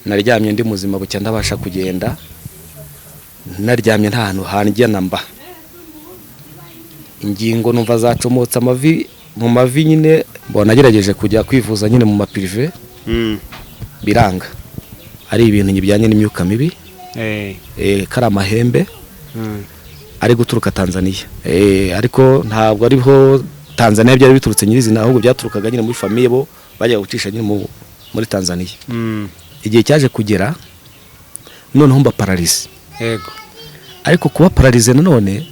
Naryamye ndi muzima, bucya ndabasha kugenda. Naryamye nta hantu hanjya na mba. Ingingo numva zacomotse, amavi, mu mavi nyine. Mbona nagerageje kujya kwivuza nyine mu ma privé, biranga, ari ibintu bijyanye n'imyuka mibi, kari amahembe ari guturuka Tanzania. Ariko ntabwo ariho Tanzania byari biturutse nyirizina, ahubwo byaturukaga nyine muri famille, bo bajyaga gucisha nyine muri Tanzania. Igihe cyaje kugera noneho mba paralysé. Ariko kuba paralysé nanone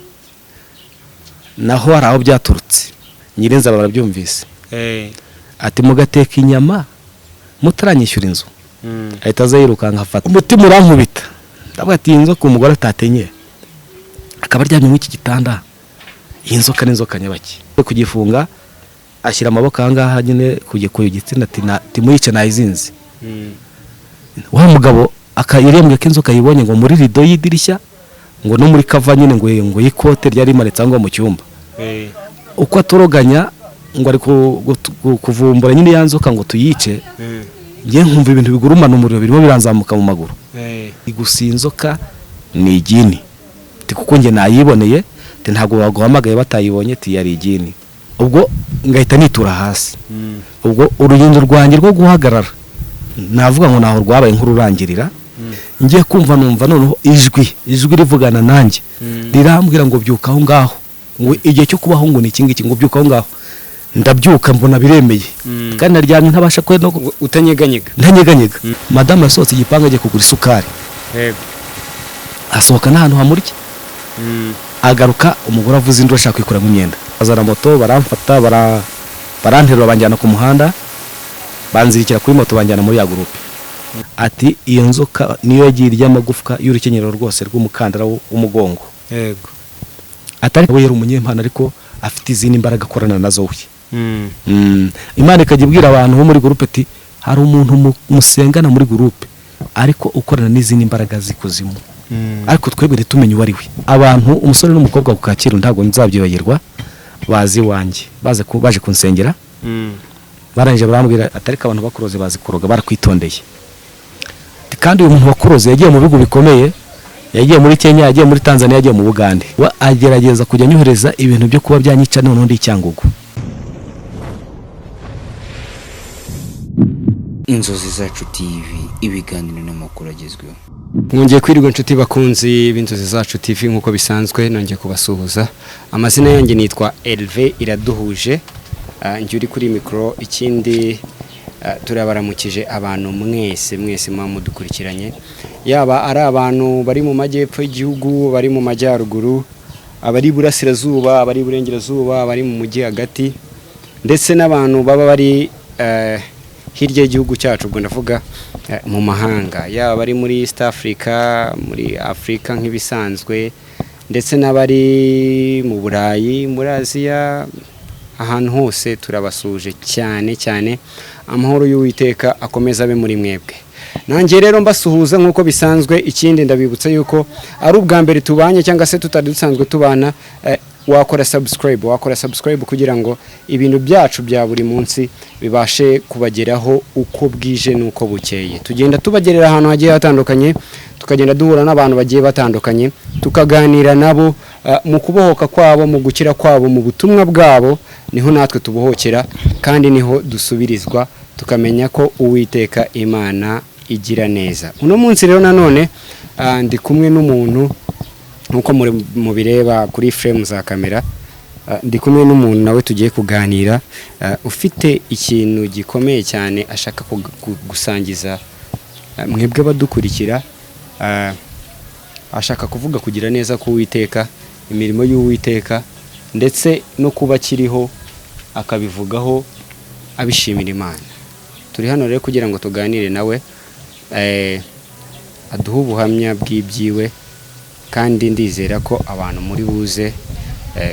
naho hari aho byaturutse. Nyirinzara barabyumvise, ati: "Mugateka inyama mutaranyishyura inzu." Ahita aza yirukanka, afata umutima urankubita. Ndavuga ati: "Iyi nzoka umugore atatenye akaba aryamye muri iki gitanda, iyi nzoka ni inzoka nyabaki?" Kugifunga, ashyira amaboko aha ngaha nyine ku gitsina, ati: "Timuyice, nayizinze." Wa mugabo akayirembwe ko inzoka yibonye ngo muri rido y'idirishya, ngo no muri kava nyine, ngo y'ikote ryari rimanitse aho ngaho mu cyumba. Uko atoroganya ngo ari kuvumbura nyine ya nzoka ngo tuyice, njye nkumva ibintu bigurumana umuriro birimo biranzamuka mu maguru. Gusa iyi nzoka ni igini, ati kuko njye nayiboneye, ati ntabwo baguhamagaye batayibonye, ati yari igini. Ubwo ngahita nitura hasi. Ubwo urugendo rwanjye rwo guhagarara, navuga ngo ntaho rwabaye nk'ururangirira. Ngiye kumva numva noneho ijwi rivugana nanjye, rirambwira ngo: "Byuka aho ngaho," ngo igihe cyo kubaho ngo ni iki ngiki, ngo: "Byuka aho ngaho." Ndabyuka, mbona biremeye, kandi naryamye ntabasha kwe no Utanyeganyega? Ntanyeganyega. Madamu yasohotse igipangu agiye kugura isukari, asohoka n'ahantu hamurya. Agaruka umugore avuze induru, ashaka kwikuramo imyenda. Bazana moto, baramfata, baranterura, banjyana ku muhanda, banzirikira kuri moto, banjyana muri ya groupe. Ati iyo nzoka niyo yagiye irya amagufwa y'urukenyerero rwose rw'umukandara w'umugongo. Atari we, yari umunyempano, ariko afite izindi mbaraga akorana nazo we. Imana ikajya ibwira abantu bo muri groupe ati: "Hari umuntu musengana muri groupe, ariko ukorana n'izindi mbaraga z'ikuzimu." Ariko twebwe ntitumenye uwo ari we. Abantu, umusore n'umukobwa ku Kacyiru, ntabwo nzabyibagirwa, bazi iwanjye, baje kunsengera. Barangije barambwira ati: "Ariko abantu bakuroze bazi kuroga, barakwitondeye." Ati: "Kandi uyu muntu wakuroze yagiye mu bihugu bikomeye, yagiye muri Kenya, yagiye muri Tanzania, yagiye mu Bugande." We agerageza kujya anyohereza ibintu byo kuba byanyica, noneho ndi i Cyangugu. Inzozi Zacu TV, ibiganiro n'amakuru agezweho. Mwongeye kwirirwa, inshuti bakunzi b'Inzozi Zacu TV. Nk'uko bisanzwe nongeye kubasuhuza. Amazina yanjye nitwa Elve Iraduhuje. Njye uri kuri mikoro. Ikindi, turabaramukije abantu mwese mwese muba mudukurikiranye, yaba ari abantu bari mu majyepfo y'igihugu, bari mu majyaruguru, abari iburasirazuba, abari iburengerazuba, abari mu mujyi hagati, ndetse n'abantu baba bari hirya y'igihugu cyacu. Ubwo ndavuga mu mahanga, yaba abari muri East Africa, muri Afurika nk'ibisanzwe, ndetse n'abari mu Burayi, muri Aziya, ahantu hose turabasuhuje cyane cyane. Amahoro y'Uwiteka akomeza abe muri mwebwe. Nanjye rero mbasuhuza nk'uko bisanzwe. Ikindi, ndabibutsa yuko ari ubwa mbere tubanye cyangwa se tutari dusanzwe tubana, wakora subscribe, wakora subscribe kugira ngo ibintu byacu bya buri munsi bibashe kubageraho uko bwije n'uko bukeye. Tugenda tubagerera ahantu hagiye hatandukanye, tukagenda duhura n'abantu bagiye batandukanye, tukaganira nabo, mu kubohoka kwabo, mu gukira kwabo, mu butumwa bwabo. Niho natwe tubohokera kandi niho dusubirizwa, tukamenya ko Uwiteka Imana igira neza. Uno munsi rero nanone ndi kumwe n'umuntu nk'uko mubireba kuri frame za kamera. Ndi kumwe n'umuntu nawe tugiye kuganira, ufite ikintu gikomeye cyane ashaka gusangiza mwebwe abadukurikira. Ashaka kuvuga kugira neza k'Uwiteka, imirimo y'Uwiteka, ndetse no kuba akiriho, akabivugaho abishimira Imana. Turi hano rero kugira ngo tuganire nawe, aduhe ubuhamya bw'ibyiwe, kandi ndizera ko abantu muri buze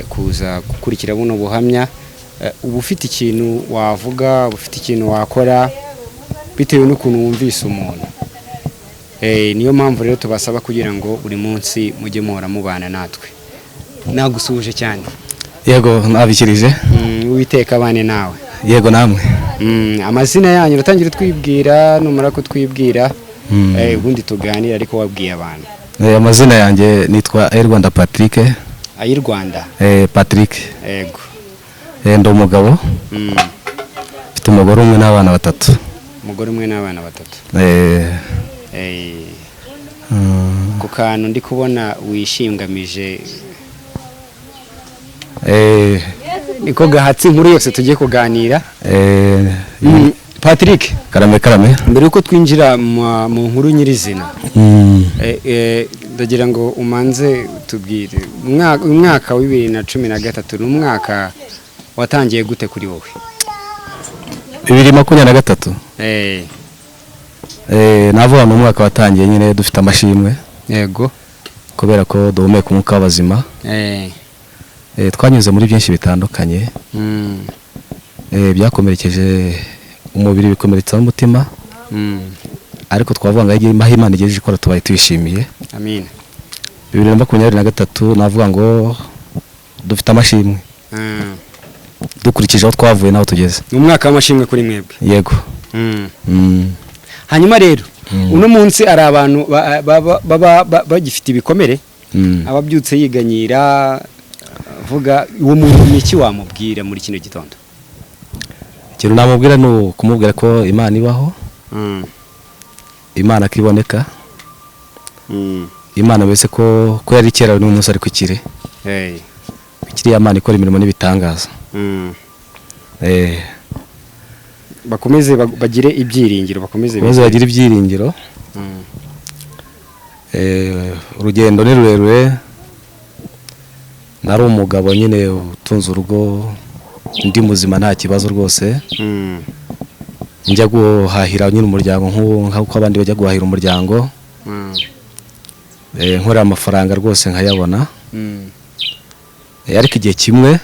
kuza gukurikira buno buhamya. Uba ufite ikintu wavuga, uba ufite ikintu wakora bitewe n'ukuntu wumvise umuntu. Niyo mpamvu rero tubasaba kugira ngo buri munsi mujye muhora mubana natwe. Nagusuhuje cyane. Yego, nabikirije. Uwiteka abane nawe. Yego, namwe. Amazina yanyu, uratangira utwibwira, numara kutwibwira Ubundi tuganire ariko wabwiye abantu. Amazina yanjye nitwa Air Rwanda Patrick. Ay'i Rwanda. Patrick. Yego. Ndi umugabo. Mfite umugore umwe n'abana batatu. Umugore umwe n'abana batatu. Ku kantu ndi kubona wishingamije, niko gahatse inkuru yose tugiye kuganira. Patrick, Karame, karame. mbere yuko twinjira mu nkuru nyirizina, ndagira ngo umanze tubwire umwaka wa 2013 ni umwaka watangiye gute kuri wowe? 2023. Navuga ni umwaka watangiye nyine dufite amashimwe kubera ko duhumeka umwuka w'abazima. Twanyuze muri byinshi bitandukanye, byakomerekeje umubiri, bikomeretsa n'umutima, ariko twavuga ngo aho Imana igejeje ikora tubaye tuyishimiye. Amin. 2023 navuga ngo dufite amashimwe dukurikije aho twavuye n'aho tugeze. Ni umwaka w'amashimwe kuri mwebwe. Yego. Hanyuma rero, uno munsi hari abantu baba bagifite ibikomere, ababyutse yiganyira avuga. Uwo muntu ni iki wamubwira muri kino gitondo? Ikintu namubwira ni ukumubwira ko Imana ibaho, Imana akiboneka, Imana mbese ko yari kera n'uyu munsi ariko ikiri ikiriya Mana ikora imirimo n'ibitangaza. Bakomeze bagire ibyiringiro, bakomeze bakomeze bagire ibyiringiro. Urugendo ni rurerure. Nari umugabo nyine utunze urugo, ndi muzima, nta kibazo rwose. Njya guhahira nyine umuryango nk'uko abandi bajya guhahira umuryango. Nkorera amafaranga rwose nkayabona. Ariko igihe kimwe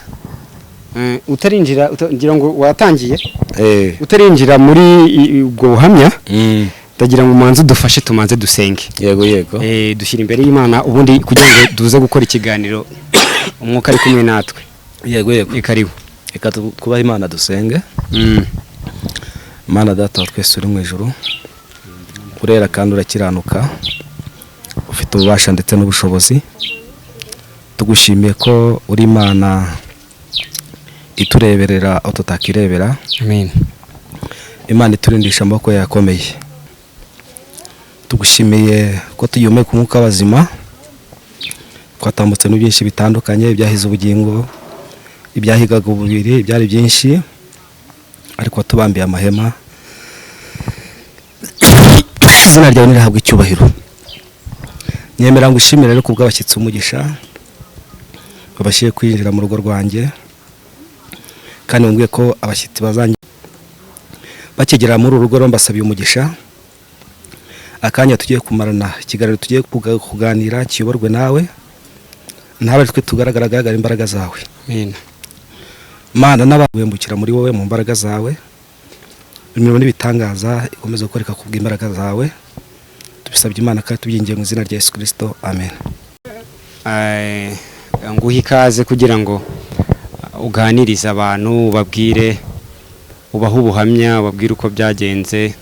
Utarinjira, ngira ngo watangiye, utarinjira muri ubwo buhamya, ndagira ngo umanze udufashe tumanze dusenge. Yego. Dushyira imbere y'Imana ubundi kugira ngo duze gukora ikiganiro umwuka ari kumwe natwe. Yego. Ni karibu. Reka twubahe Imana dusenge. Mana Data wa twese uri mu ijuru, urera kandi urakiranuka, ufite ububasha ndetse n'ubushobozi. Tugushimiye ko uri Imana itureberera aho tutakirebera. Amen. Imana iturindisha amaboko yawe akomeye. Tugushimiye ko tugihumeka umwuka w'abazima, twatambutse byinshi bitandukanye, ibyahize ubugingo, ibyahigaga umubiri, byari byinshi, ariko watubambiye amahema. Izina ryawe nirihabwa icyubahiro. Nyemera ngo ushimire rero kubw'abashyitsi umugisha babashije kwinjira mu rugo rwanjye, kandi wumviye ko abashyitsi bazanjye bakigera muri uru rugo rero mbasabiye umugisha. Akanya tugiye kumarana ikiganiro, tugiye kuganira kiyoborwe nawe, ntabe twe tugaragara, agaragara imbaraga zawe. Amen. Mana, n'abaguhembukira muri wowe mu mbaraga zawe, imirimo n'ibitangaza ikomeze gukoreka kubw'imbaraga zawe. Tubisabye Imana kandi tubyingiye mu izina rya Yesu Kristo, amen. Nguhe ikaze kugira ngo uganirize abantu, ubabwire, ubahe ubuhamya, ubabwire uko byagenze,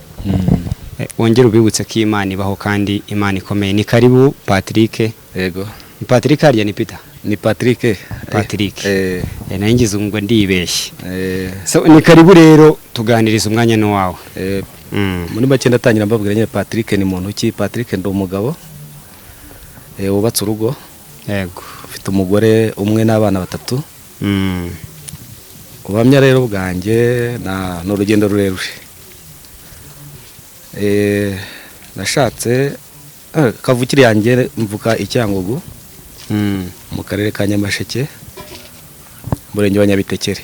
wongere ubibutse ko Imana ibaho kandi Imana ikomeye. Ni karibu, Patrick. Yego. Ni Patrick harya ni Peter? Ni Patrick. Patrick. Nayo ngize ngo ndibeshye. So, ni karibu rero, tuganiriza, umwanya ni wawe. Muri make ndatangira mbabwira nyine Patrick ni muntu ki. Patrick ndi umugabo wubatse urugo, ufite umugore umwe n'abana batatu. Ubuhamya rero bwanjye ni urugendo rurerure. Nashatse, kavukire yanjye mvuka i Cyangugu, mu karere ka Nyamasheke, umurenge wa Nyabitekere.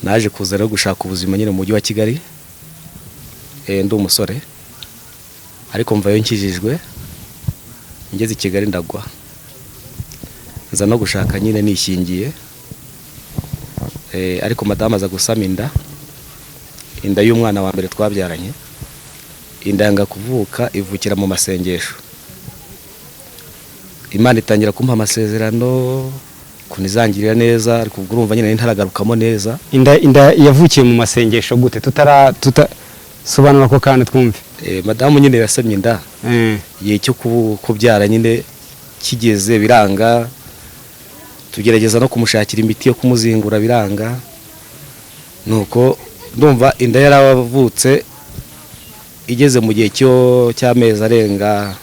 Naje kuza rero gushaka ubuzima nyine mu mujyi wa Kigali, ndi umusore, ariko mvayo nkijijwe. Ngeze i Kigali ndagwa, nza no gushaka nyine nishyingiye. Ariko madamu aza gusama inda, inda y'umwana wa mbere twabyaranye. Inda yanga kuvuka, ivukira mu masengesho. Imana itangira kumpa amasezerano ukuntu izangirira neza, ariko ubwo urumva nyine ntaragarukamo neza. Inda yavukiye mu masengesho gute? Tutara tuta Sobanura ako kantu twumve. Madamu nyine yasamye inda, igihe cyo kubyara nyine kigeze biranga, tugerageza no kumushakira imiti yo kumuzingura biranga. Nuko ndumva inda yaravutse igeze mu gihe cyo cy'amezi arenga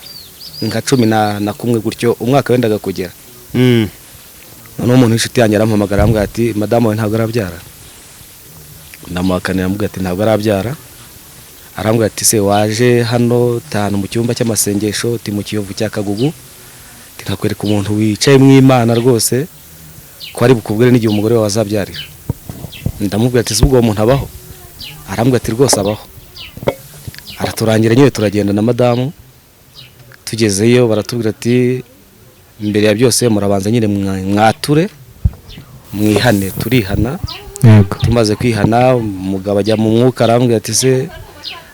nka 11 gutyo, umwaka wendaga kugera. Noneho umuntu w'inshuti yanjye arampamagara, arambwira ati: "Madamu wawe ntabwo arabyara?" Ndamuhakanira, aramubwira ati: "Ntabwo arabyara." Arambwira ati: "Se waje hano tanu mu cyumba cy'amasengesho, ti mu Kiyovu cya Kagugu, nkakwereka umuntu wicaye mu Imana rwose, ko ari bukubwire n'igihe umugore wawe azabyarira." Ndamubwira ati: "Se ubwo uwo muntu abaho?" Arambwira ati: "Rwose abaho." Araturangira nyine, turagenda na madamu. Tugezeyo baratubwira ati: "Mbere ya byose murabanza nyine mwature, mwihane." Turihana. Tumaze kwihana, umugabo ajya mu mwuka, arambwira ati: "Se,"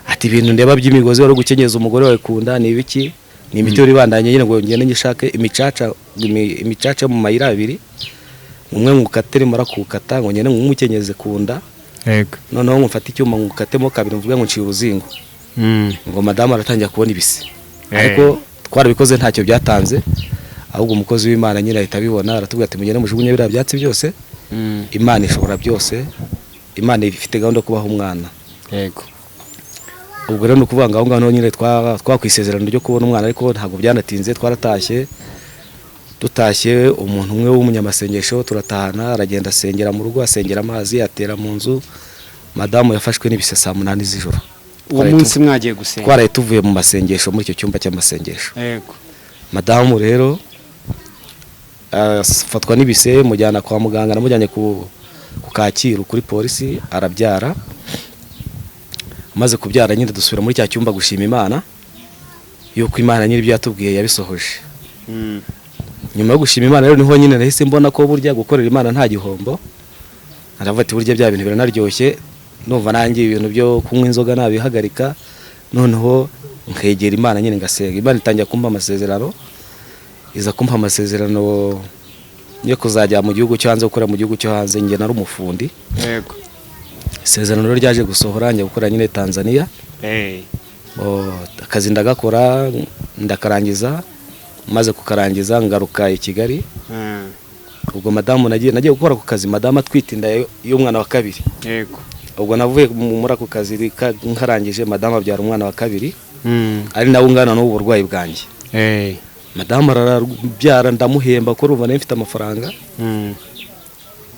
ati, "ibintu ndeba by'imigozi wari gukenyeza umugore wawe kunda ni ibiki? Ni imiti uri bandanye nyine, ngo ngende ngishake imicaca, imicaca yo mu mayira abiri, umwe ngukate, nimara kuwukata ngo ngende ngumukenyeze ku nda, noneho ngufate icyuma ngukatemo kabiri, mvuge ngo nciye uruzingo, ngo madamu aratangira kubona ibise." Ariko twarabikoze ntacyo byatanze, ahubwo umukozi w'Imana nyine ahita abibona, aratubwira ati: "Mugende mujugunye biriya byatsi byose, Imana ishobora byose, Imana ifite gahunda yo kubaha umwana." Ubwo rero ni ukuvuga ngo aho ngaho nyine twakwisezerano ryo kubona umwana, ariko ntabwo byanatinze, twaratashye. Dutashye, umuntu umwe w'umunyamasengesho turatahana, aragenda asengera mu rugo, asengera amazi, atera mu nzu. Madamu yafashwe n'ibise saa 8 z'ijoro. Uwo munsi mwagiye gusenga? Twaraye tuvuye mu masengesho, muri icyo cyumba cy'amasengesho. Madamu rero afatwa n'ibise, mujyana kwa muganga, namujyanye ku Kacyiru kuri polisi, arabyara. Amaze kubyara nyine dusubira muri cya cyumba gushima Imana yuko Imana nyine ibyo yatubwiye yabisohoje. Nyuma yo gushima Imana rero, niho nyine nahise mbona ko burya gukorera Imana nta gihombo. Aravuga ati: "Burya bya bintu biranaryoshye, numva nanjye ibintu byo kunywa inzoga nabihagarika, noneho nkegera Imana nyine ngasenga." Imana itangira kumpa amasezerano, iza kumpa amasezerano yo kuzajya mu gihugu cyo hanze, gukora mu gihugu cyo hanze. Njye nari umufundi. Isezerano rero ryaje gusohora, njya gukora nyine Tanzania. Akazi ndagakora, ndakarangiza. Maze kukarangiza ngaruka i Kigali. Ubwo madamu nagiye gukora ku kazi madamu atwite inda y'umwana wa kabiri. Ubwo navuye muri ako kazi nkarangije, madamu abyara umwana wa kabiri, ari nawe ungana n'ubu burwayi bwanjye. Madamu arabyara, ndamuhemba, ko urumva nari mfite amafaranga.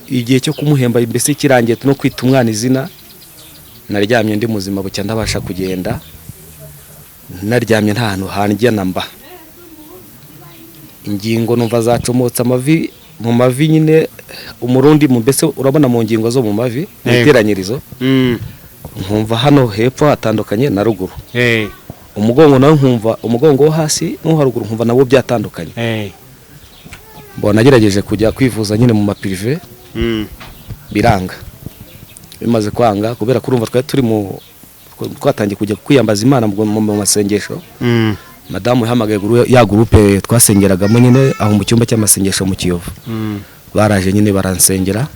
Igihe cyo kumuhemba mbese kirangiye, no kwita umwana izina, naryamye ndi muzima, bucya ndabasha kugenda. Naryamye nta hantu handya na mba, ingingo numva zacomotse, amavi, mu mavi nyine umurundi mu mbese urabona mu ngingo zo mu mavi mu iteranyirizo, nkumva hano hepfo hatandukanye na ruguru. Umugongo nawe nkumva umugongo wo hasi n'uwo haruguru, nkumva nabo byatandukanye. Mbona nagerageje kujya kwivuza nyine mu ma privé, biranga. Bimaze kwanga, kubera ko urumva twari turi mu twatangiye kujya kwiyambaza Imana mu masengesho, madamu yahamagaye ya groupe twasengeragamo nyine aho mu cyumba cy'amasengesho mu Kiyovu. Baraje nyine baransengera.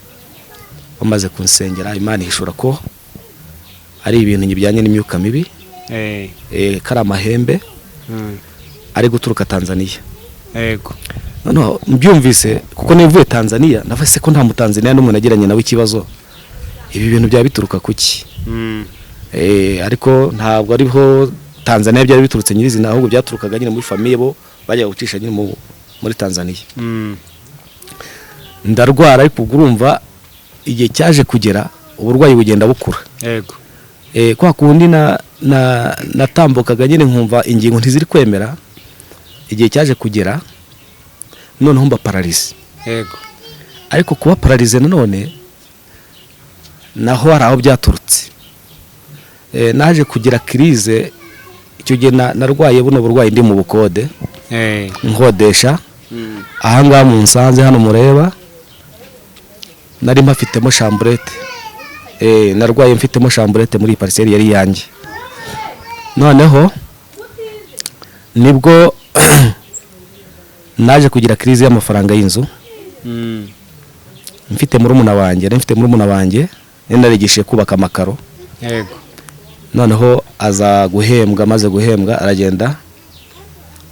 Bamaze kunsengera, Imana ihishura ko ari ibintu bijyanye n'imyuka mibi, kari amahembe ari guturuka Tanzania. Noneho mbyumvise, kuko nivuye Tanzania, ndavuze ko nta mutanzania n'umwe nagiranye nawe ikibazo, ibi bintu byaba bituruka kuki? Ariko ntabwo ariho Tanzania byari biturutse nyirizina, ahubwo byaturukaga nyine muri famille, bo bajyaga gucisha nyine muri Tanzania. Ndarwara, ariko ubwo urumva igihe cyaje kugera uburwayi bugenda bukura. Kwa kundi na natambukaga nyine nkumva ingingo ntiziri kwemera, igihe cyaje kugera noneho mba paralysé. Ariko kuba paralysé nanone naho hari aho byaturutse. Naje kugira crise icyo gihe, narwaye buno burwayi ndi mu bukode, nkodesha ahangaha mu Nsanze hano mureba, nari mpafitemo chambrette. Narwaye mfitemo chambrette muri iyi parcelle yari iyanjye. Noneho nibwo naje kugira crise y'amafaranga y'inzu. Mfite murumuna wanjye, nari mfite murumuna wanjye nari narigishije kubaka amakaro. Noneho aza guhembwa, amaze guhembwa aragenda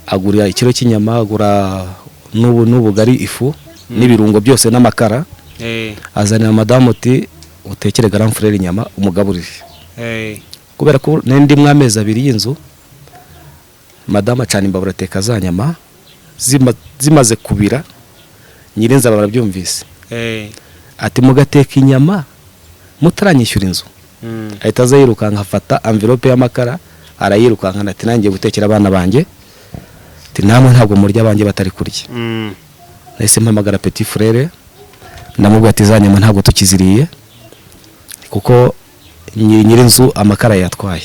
agura ikiro cy'inyama, agura n'ubugari, ifu n'ibirungo byose n'amakara, azanira madamu uti utekere grand frère inyama umugaburire. Kubera ko nari ndimwo amezi 2 y'inzu, madamu acana imbabura ateka za nyama, zimaze kubira nyirinzu aba barabyumvise, ati mugateka inyama mutaranyishyura inzu. Ahita aza yirukanka afata enveloppe y'amakara arayirukankana, ati nangiye gutekera abana banjye, ati namwe ntabwo murya abanjye batari kurya. Nahise mpamagara petit frère, ndamubwira ati za nyama ntabwo tukiziriye kuko nyirinzu amakara yatwaye.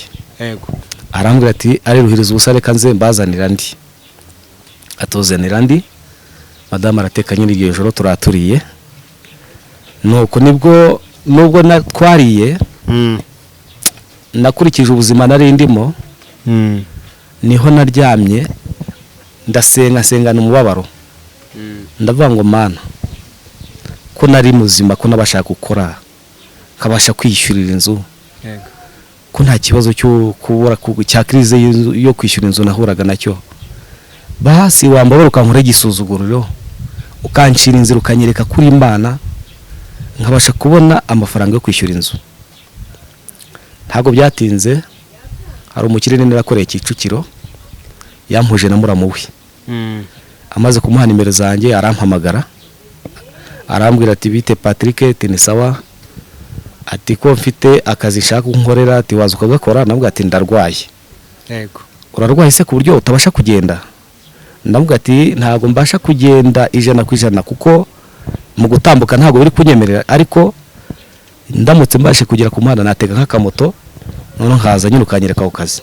Arambwira ati ariruhiriza ubusa, reka nze mbazanira andi. Atuzanira andi, madamu arateka nyiri iryo joro turaturiye. Nuko nibwo nubwo twariye, nakurikije ubuzima nari ndimo, niho naryamye ndasenga nsengana umubabaro, ndavuga ngo Mana, ko nari muzima, ko nabasha gukora nkabasha kwiyishyurira inzu, ko nta kibazo cyo kubura cya crise y'inzu yo kwishyura inzu nahuraga nacyo, basi wambabara ukankora igisuzuguriro, ukancira inzira, ukanyereka kuri Imana, nkabasha kubona amafaranga yo kwishyura inzu. Ntabwo byatinze, hari umukire nini narakoreye Kicukiro yampuje na muramu we. Amaze kumuha nimero zanjye arampamagara, arambwira ati bite Patrick, ati ni sawa, ati ko mfite akazi nshaka ko nkorera, ati waza ukagakora? Nabwo ati ndarwaye. Urarwaye se ku buryo utabasha kugenda? Ndavuga ati ntabwo mbasha kugenda 100% kuko mu gutambuka ntabwo biri kunyemerera, ariko ndamutse mbashe kugera ku muhanda natega nk'akamoto, noneho nkaza nyine ukanyereka ako kazi.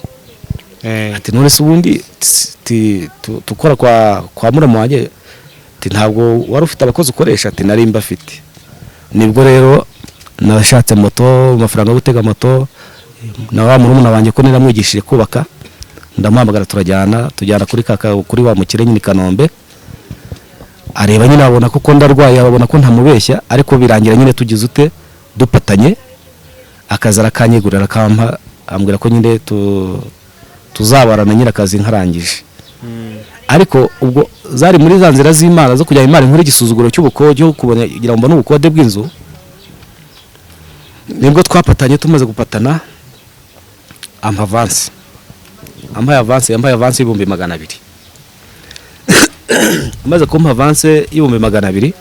Ati none se ubundi tukora kwa muramu wanjye, ati ntabwo wari ufite abakozi ukoresha? Ati nari mbafite. Nibwo rero nashatse moto, amafaranga yo gutega moto, na wa murumuna wanjye ko naramwigishije kubaka, ndamuhamagara turajyana, tujyana kuri kaka, kuri wa mukire nyine i Kanombe. Areba nyine abona ko ndarwaye, abona ko ntamubeshya, ariko birangira nyine tugize ute, dupatanye, akazi arakanyegurira akampa, ambwira ko nyine tuzabarana nyine akazi nkarangije. Ariko ubwo zari muri za nzira z'Imana zo kujya Imana inkuru igisuzuguro cy'ubukode cyo kubona kugira ngo mbone ubukode bw'inzu. Nibwo twapatanye, tumaze gupatana ampa avance, ampaye avance, yampaye avance y'200,000. Amaze kumpa avance y'200,000,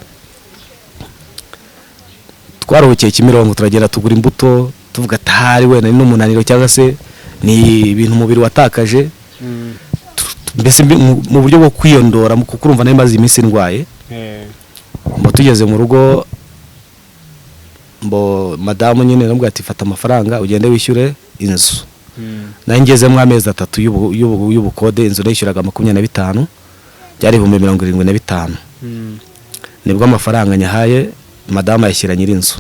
twaruhukiye Kimironko, turagenda tugura imbuto, tuvuga ati ahari wenda ni n'umunaniro cyangwa se ni ibintu umubiri watakaje, mbese mu buryo bwo kwiyondora, kuko urumva nari maze iminsi ndwaye. Mbo tugeze mu rugo, mbo madamu nyine aramubwira ati fata amafaranga ugende wishyure inzu. Nari ngezemo amezi 3 y'ubukode, inzu nayishyuraga 25, byari 75,000. Nibwo amafaranga nyahaye madamu ayashyira nyirinzu.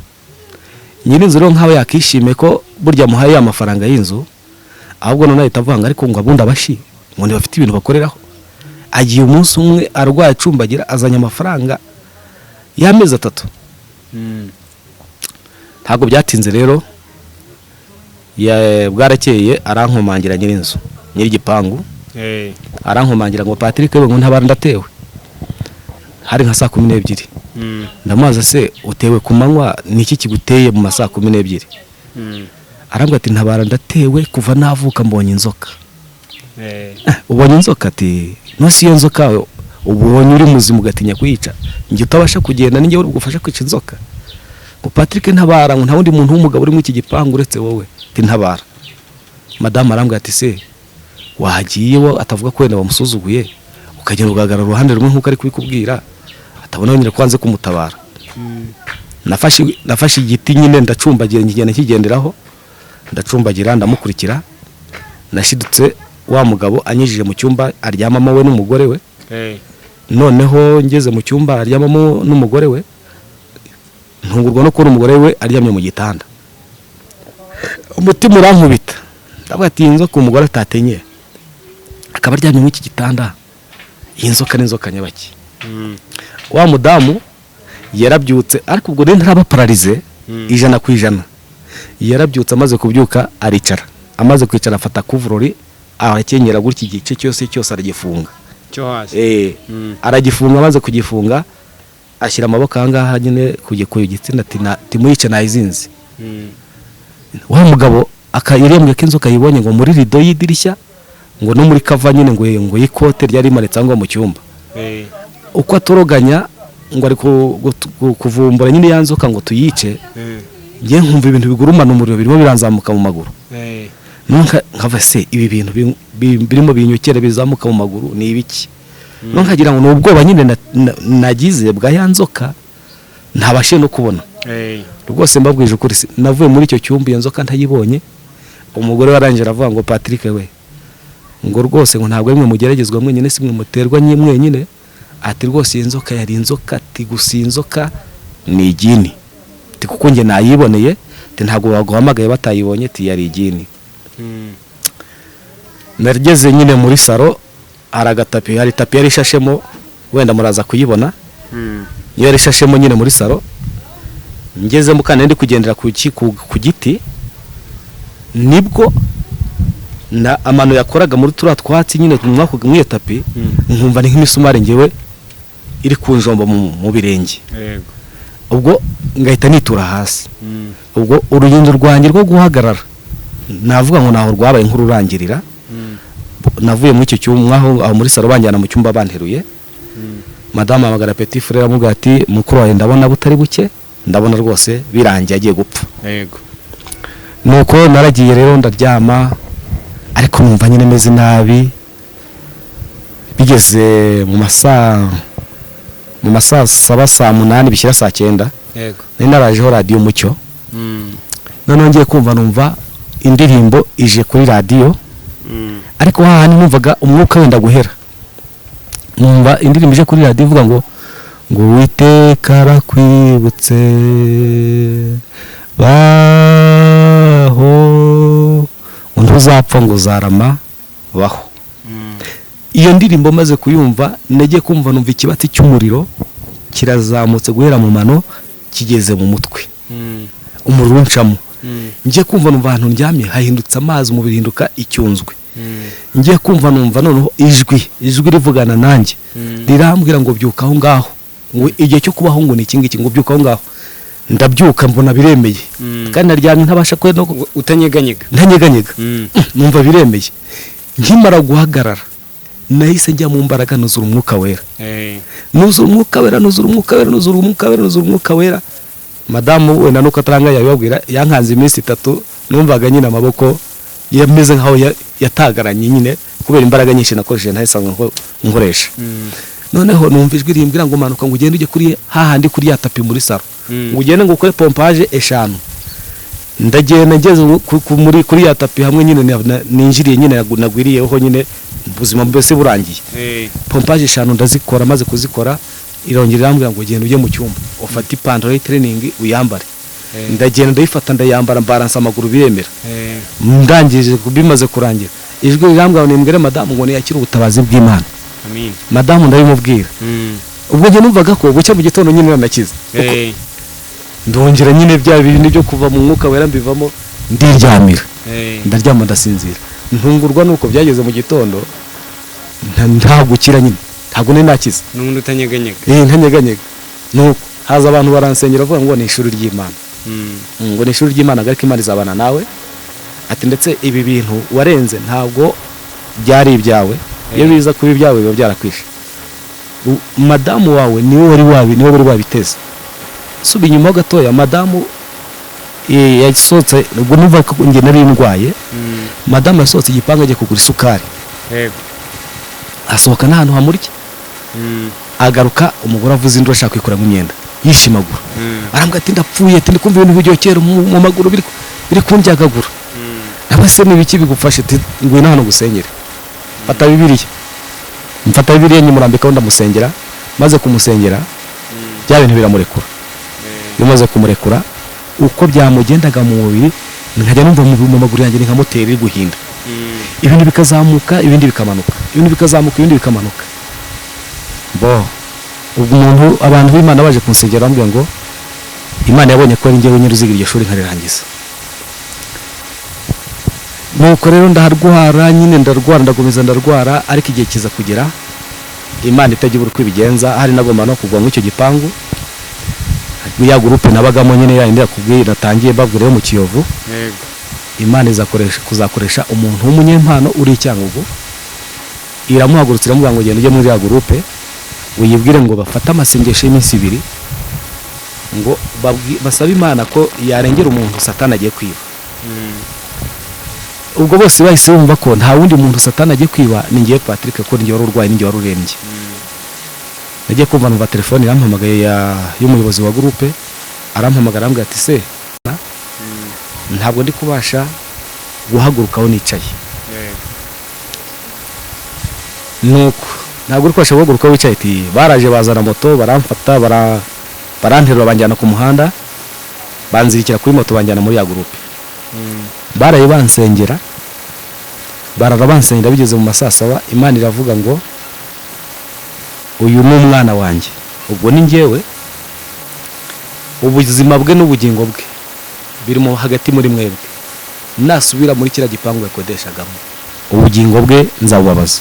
Nyirinzu rero nkaho yakishimiye ko burya muhaye ya mafaranga y'inzu, ahubwo none ahita avuga ngo ariko ngo abundi abashi ngo ntibafite ibintu bakoreraho. Agiye umunsi umwe arwaye acumbagira, azanye amafaranga y'amezi 3. Ntabwo byatinze rero, bwarakeye arankomangira nyirinzu, nyir'igipangu, arankomangira ngo Patrick we, ngo ntabara ndatewe. Hari nka saa 12. Ndamubaza se utewe ku manywa, ni iki kiguteye mu ma saa 12? Arambwira ati ntabara ndatewe, kuva navuka mbonye inzoka. Ubonye inzoka? Ati nose iyo nzoka ubonye uri muzima ugatinya kuyica, njye utabasha kugenda ninjye uri bugufasha kwica inzoka? Ngo Patrick ntabara, ngo nta wundi muntu w'umugabo uri muri iki gipangu uretse wowe, ati ntabara. Madamu arambwira ati se wagiye wo atavuga ko wenda wamusuzuguye, ukagenda ugahagarara uruhande rumwe nk'uko ari kubikubwira, atabona nyine ko wanze kumutabara. Nafashe igiti nyine ndacumbagira, ngigenda nkigenderaho, ndacumbagira ndamukurikira. Nashidutse wa mugabo anyujije mu cyumba aryamamo we n'umugore we. Noneho ngeze mu cyumba aryamamo n'umugore we, ntungurwa no kubona umugore we aryamye mu gitanda. Umutima urankubita, ndavuga ati iyi nzoka umugore atatenyeye akaba aryamye muri iki gitanda, iyi nzoka ni inzoka nyabaki? Wa mudamu yarabyutse, ariko ubwo rero ntaraba paralysé 100%. Yarabyutse, amaze kubyuka aricara. Amaze kwicara afata couvre-lit, arakenyera gutya, igice cyose cyose aragifunga. Cyo hasi. Aragifunga. Amaze kugifunga ashyira amaboko ahangaha nyine ku gitsina, ati "Timuyice, nayizinze." Wa mugabo yarembwe ko inzoka yibonye ngo muri rido y'idirishya, ngo no muri cover nyine ngo y'ikote ryari rimanitse aho ngaho mu cyumba. Uko atoroganya ngo ari kuvumbura nyine ya nzoka ngo tuyice, ngiye nkumva ibintu bigurumana umuriro birimo biranzamuka mu maguru. None nkava se ibi bintu birimo binyokera bizamuka mu maguru ni ibiki? None nkagira ngo ni ubwoba nyine nagize bwa ya nzoka ntabashije no kubona. Rwose mbabwije ukuri, navuye muri icyo cyumba iyo nzoka ntayibonye. Umugore warangije aravuga ngo: "Patrick we," ngo, "rwose ngo ntabwo ari mwe mugeragezwa mwenyine, si mwe muterwa mwenyine." Ati: "Rwose iyi nzoka yari inzoka." Ati: "Gusa iyi nzoka ni igini." Ati: "Kuko njye nayiboneye." Ati: "Ntabwo baguhamagaye batayibonye." Ati: "Yari igini." Nageze nyine muri salo, hari agatapi, hari tapi yari ishashemo, wenda muraza kuyibona. Niyo yari ishashemo nyine muri salo. Ngezemo kandi ndi kugendera ku giti, nibwo na amano yakoraga muri turiya twatsi nyine muri iyo tapi, nkumva ni nk'imisumari ngewe iri kunjomba mu birenge. Ubwo ngahita nitura hasi. Ubwo urugendo rwanjye rwo guhagarara, navuga ngo ntaho rwabaye nk'ururangirira. Navuye muri icyo cyumba aho muri salo, banjyana mu cyumba banteruye. Madamu ahamagara petit frère, aramubwira ati: "Mukuru wawe ndabona butari buke, ndabona rwose birangiye, agiye gupfa." Nuko naragiye rero ndaryama, ariko numva nyine meze nabi. Bigeze mu masaa 7, saa 8 bishyira saa 9, nari narajeho radiyo Umucyo. Noneho ngiye kumva numva indirimbo ije kuri radiyo, ariko hahandi numvaga umwuka wenda guhera. Numva indirimbo ije kuri radiyo ivuga ngo "Uwiteka arakwibutse, baho, ngo ntuzapfa, ngo uzarama, baho." Iyo ndirimbo maze kuyumva, nagiye kumva numva ikibatsi cy'umuriro kirazamutse guhera mu mano kigeze mu mutwe, umuriro uncamo. Ngiye kumva numva ahantu ndyamye hahindutse amazi, umubiri uhinduka icyunzwe. Ngiye kumva numva noneho ijwi rivugana nanjye, rirambwira ngo: "Byuka aho ngaho," ngo "igihe cyo kubaho ngo ni iki ngiki," ngo "byuka aho ngaho." Ndabyuka, mbona biremeye, kandi naryamye ntabasha kwe no Utanyeganyega. Ntanyeganyega. Numva biremeye. Nkimara guhagarara nahise njya mu mbaraga, nuzura Umwuka Wera, nuzura Umwuka Wera, nuzura Umwuka Wera, nuzura Umwuka Wera, nuzura Umwuka Wera. Madamu wenda nuko ataranga yabibabwira, yankanze iminsi 3, numvaga nyine amaboko yameze nkaho yatagaranye nyine kubera imbaraga nyinshi nakoresheje ntahisanzwe nkoresha. Noneho numva ijwi rimbwira ngo: "Manuka," ngo "ugende ujye kuri hahandi kuri ya tapi muri salo," ngo "ugende ngo ukore pompage 5." Ndagenda, ngeze kuri ya tapi hamwe nyine ninjiriye nyine, nagwiriyeho nyine, ubuzima mbese burangiye. Pompage 5 ndazikora. Maze kuzikora irongera irambwira ngo: "Genda ujye mu cyumba ufate ipantaro y'itiriningi uyambare." Ndagenda, ndayifata, ndayambara, mbaransa amaguru biremera. Ndangije, bimaze kurangira, ijwi rirambwira ngo nimbwire madamu ngo niyakire ubutabazi bw'Imana. Amin. Madamu ndabimubwira. Ubwo njye numvaga ko bucya mu gitondo nyine nanakize. Ndongera nyine bya bintu byo kuva mu Mwuka Wera mbivamo, ndiryamira. Ndaryama, ndasinzira. Ntungurwa nuko byageze mu gitondo nta gukira nyine, ntabwo nari nakize. N'ubundi utanyeganyega. Ntanyeganyega. Nuko haza abantu baransengera, bavuga ngo ni ishuri ry'Imana, ngo ni ishuri ry'Imana, ariko Imana izabana nawe. Ati: "Ndetse ibi bintu warenze ntabwo byari ibyawe, iyo biza kuba ibyawe biba byarakwishe. Madamu wawe niwe wari wabiteze." Suba inyuma ho gatoya, madamu yasohotse, ubwo numva ko njye nari ndwaye. Madamu yasohotse igipangu agiye kugura isukari. Asohoka n'ahantu hamurya. Agaruka, umugore avuze induru ashaka kwikuramo imyenda yishimagura. Arambwira ati: "Ndapfuye," ati: "Ndi kumva ibintu biryohera mu maguru, biri kundyagagura." Nawe se ni ibiki bigufashe? Ati: "Ngwino hano gusengere, fata Bibiliya." Mfata Bibiliya nyimurambikaho, ndamusengera. Maze kumusengera bya bintu biramurekura. Bimaze kumurekura, uko byamugendaga mu mubiri, nkajya numva mu maguru yanjye ni nka moteri iri guhinda. Ibintu bikazamuka, ibindi bikamanuka, ibintu bikazamuka, ibindi bikamanuka. Bo ubwo umuntu, abantu b'Imana baje kunsengera, bambwira ngo Imana yabonye ko ari njyewe nyine uziga iryo shuri nkarirangiza. Nuko rero ndaharwara nyine, ndarwara, ndakomeza ndarwara, ariko igihe kiza kugera Imana itagira uko ibigenza, hari nagomba no kugwa muri icyo gipangu ya groupe nabagamo nyine, ya yindi yakubwiye natangiye mbabwira yo mu Kiyovu. Imana izakoresha kuzakoresha umuntu w'umunyempano uri i Cyangugu, iramuhagurutsa iramubwira ngo genda ujye muri ya groupe uyibwire ngo bafate amasengesho y'iminsi 2, ngo basabe Imana ko yarengera umuntu Satani agiye kwiba. Ubwo bose bahise bumva ko nta wundi muntu Satani agiye kwiba ni ngewe Patrick, ko ninjye wari urwaye, ninjye wari urembye. Nagiye kumva numva telefone irampamagaye y'umuyobozi wa groupe, arampamagara arambwira ati se ntabwo ndi kubasha guhaguruka aho nicaye. Nuko ntabwo uri kubasha guhaguruka aho wicaye, ati baraje bazana moto baramfata, baranterura banjyana ku muhanda, banzirikira kuri moto banjyana muri ya groupe. Baraye bansengera, barara bansengera, bigeze mu ma saa 7 Imana iravuga ngo uyu ni umwana wanjye, ubwo ni njyewe, ubuzima bwe n'ubugingo bwe birimo hagati muri mwebwe, nasubira muri kiriya gipangu yakodeshagamo ubugingo bwe nzabubabaza.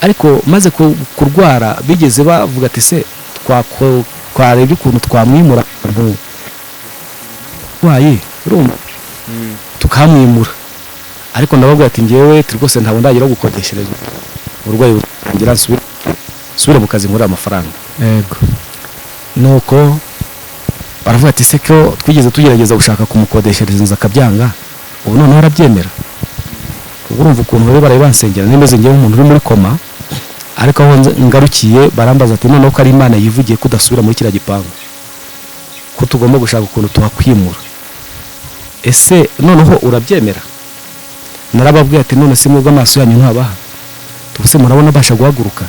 Ariko maze kurwara bigeze bavuga ati se twarebye ukuntu twamwimura urwaye urumva tukamwimura, ariko ndababwira ati njyewe rwose ntabwo ndagira gukodeshereza uburwayi butangira, nsubire mu kazi nkorera amafaranga. Yego. Nuko baravuga ati se ko twigeze tugerageza gushaka kumukodeshereza inzu akabyanga, ubu noneho arabyemera. Ubwo urumva ukuntu bari baraye bansengera nimeze njyewe nk'umuntu uri muri koma, ariko aho ngarukiye barambaza ati noneho ko ari Imana yivugiye ko udasubira muri kiriya gipangu, ko tugomba gushaka ukuntu tuhakwimura, ese noneho urabyemera? Narababwiye ati none se mwebwe amaso yanyu ntabaha, tubuse murabona abasha guhaguruka,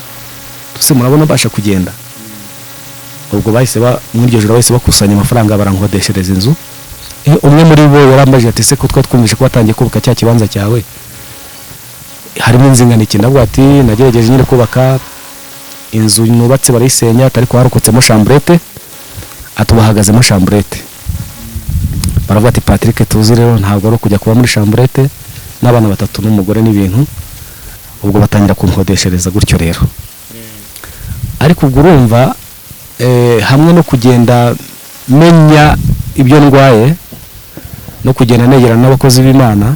tubuse murabona abasha kugenda. Ubwo bahise muri iryo joro bahise bakusanya amafaranga barankodeshereza inzu. Umwe muri bo yarambajije ati se ko twumvise ko watangiye kubaka cya kibanza cyawe harimo inzu ingana iki? Ndavuga ati nagerageje nyine kubaka inzu nubatse barayisenya, ariko harokotsemo chambrette, atubahagazemo chambrette. Baravuga ati Patrick tuzi rero ntabwo ari kujya kuba muri chambrette n'abana 3 n'umugore n'ibintu. Ubwo batangira kunkodeshereza gutyo rero. Ariko ubwo urumva hamwe no kugenda menya ibyo ndwaye no kugenda negerana n'abakozi b'Imana,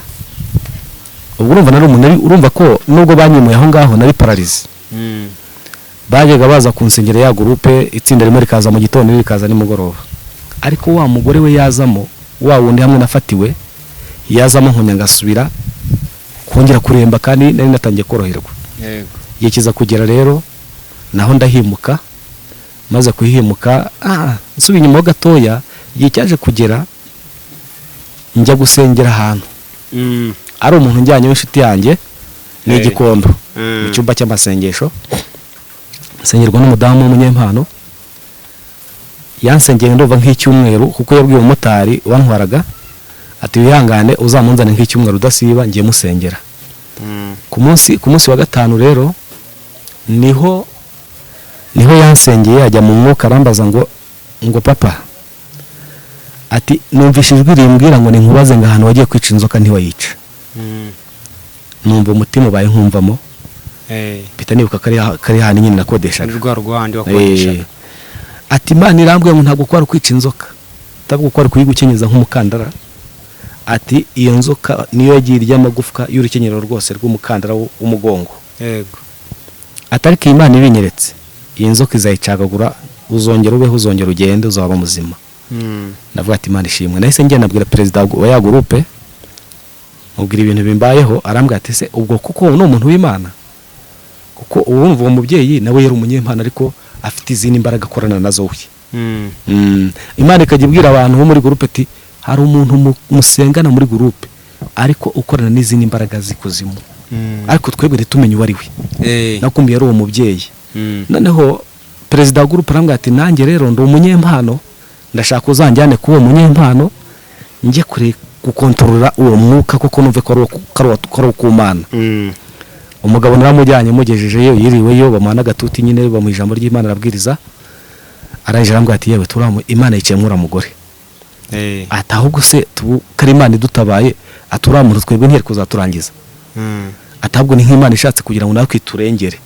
ubwo urumva nari umuntu, urumva ko nubwo banyimuye aho ngaho nari paralysé. Bajyaga baza kunsengera ya groupe, itsinda rimwe rikaza mu gitondo irindi rikaza nimugoroba, ariko wa mugore we yazamo, wa wundi hamwe nafatiwe yazamo nkonya ngasubira kongera kuremba, kandi nari natangiye koroherwa. Yego. Igihe kiza kugera rero naho ndahimuka, maze kuhimuka nsubiye inyuma gatoya, igihe cyaje kugera njya gusengera ahantu ari umuntu njyanye w'inshuti yanjye ni Igikondo mu cyumba cy'amasengesho, nsengerwa n'umudamu w'umunyempano. Yansengeye ndumva nk'icyumweru, kuko yabwiye umumotari wantwaraga ati wihangane uzamunzane nk'icyumweru udasiba ngiye musengera. Ku munsi wa 5 rero niho yansengeye ajya mu mwuka arambaza ngo papa, ati numvise ijwi rimbwira ngo ninkubaze ngo ahantu wagiye kwica inzoka ntiwayica. Numva umutima ubaye nkumvamo, mpita nibuka kari hano nyine nakodeshaga rwa rwandi wakodeshaga. Ati Imana irambwiye ngo ntabwo kwari kwica inzoka, ntabwo kwari kuyigukenyeza nk'umukandara, ati iyo nzoka niyo yagiye irya amagufwa y'urukenyerero rwose rw'umukandara w'umugongo. Yego. Ati ariko Imana ibinyeretse, iyi nzoka izayicagagura, uzongera ubeho, uzongera ugende, uzaba muzima. Ndavuga ati Imana ishimwe. Nahise ngenda nabwira perezida wa ya groupe, mubwira ibintu bimbayeho, arambwira ati se ubwo kuko ni umuntu w'Imana, kuko urumva uwo mubyeyi nawe yari umunyempano ariko afite izindi mbaraga akorana nazo we. Imana ikajya ibwira abantu bo muri groupe ati hari umuntu musengana muri groupe ariko ukorana n'izindi mbaraga zikuzimu, ariko twebwe ntitumenye uwo ari we. Nakumbiye ari uwo mubyeyi. Noneho perezida wa groupe arambwira ati nanjye rero ndi umunyempano, ndashaka uzanjyane kuwo munyempano njye kure gukontorora uwo mwuka kuko numve ko ari ku Mana. Umugabo naramujyanye mugejejeyo, yiriweyo, bamuha n'agatuti nyine, bamuha ijambo ry'Imana arabwiriza, arangije arambwira ati yewe turamu Imana yicaye muri mugore. Ati ahubwo se kari Imana idutabaye Ati uriya muntu twebwe ntiyari kuzaturangiza, atabwo ni nk'Imana ishatse kugira ngo natwe iturengere.